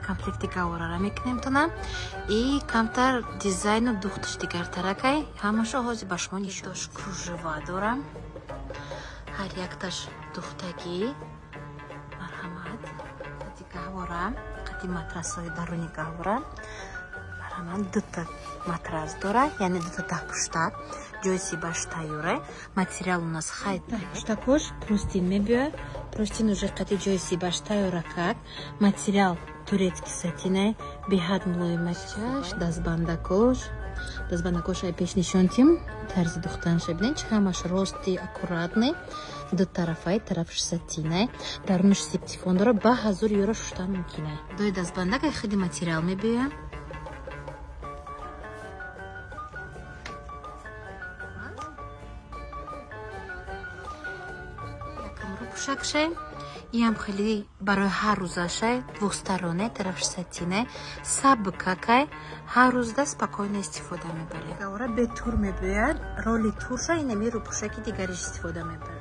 Комплекти гаҳворара мекунем тона и камтар дизайну духташ дигартаракай. Ҳамашо ҳозир ба шумо нишон. Дош кружева дорам. Ҳар якташ духтагӣ. Марҳамат. Қади гаҳвора, қади матрасҳои даруни гаҳвора. Марҳамат, дута матрас дора, яъне дута даҳпуштак. Ҷои сибаш тайёра. Материал у нас хай даҳпуштакош простин мебиёяд. Простин уже қади ҷои сибаш тайёра как. Материал турецкий сатинай, беҳад мулоимачаш, дастбандакош. Дастбандакош ай пеш нишонтим. Тарзи духтанша бинед, чи ҳамаш рости аккуратный. Ду тарафай, тарафш сатинай. Дарунаш септифон дора, ба ҳазур ёра шуштан мумкинай. Дои дастбандак ай хиди материал мебиёяд. Якамро пӯшакшай. Иам хеле барои ҳар рӯзашай, двухсторонне, тарафш сатине, сабкакай, ҳар рӯзда спокойно истифода мебаред. Гаҳвора бе тур мебиёяд, роли турша инами рӯпӯшаки дигариш истифода мебарад.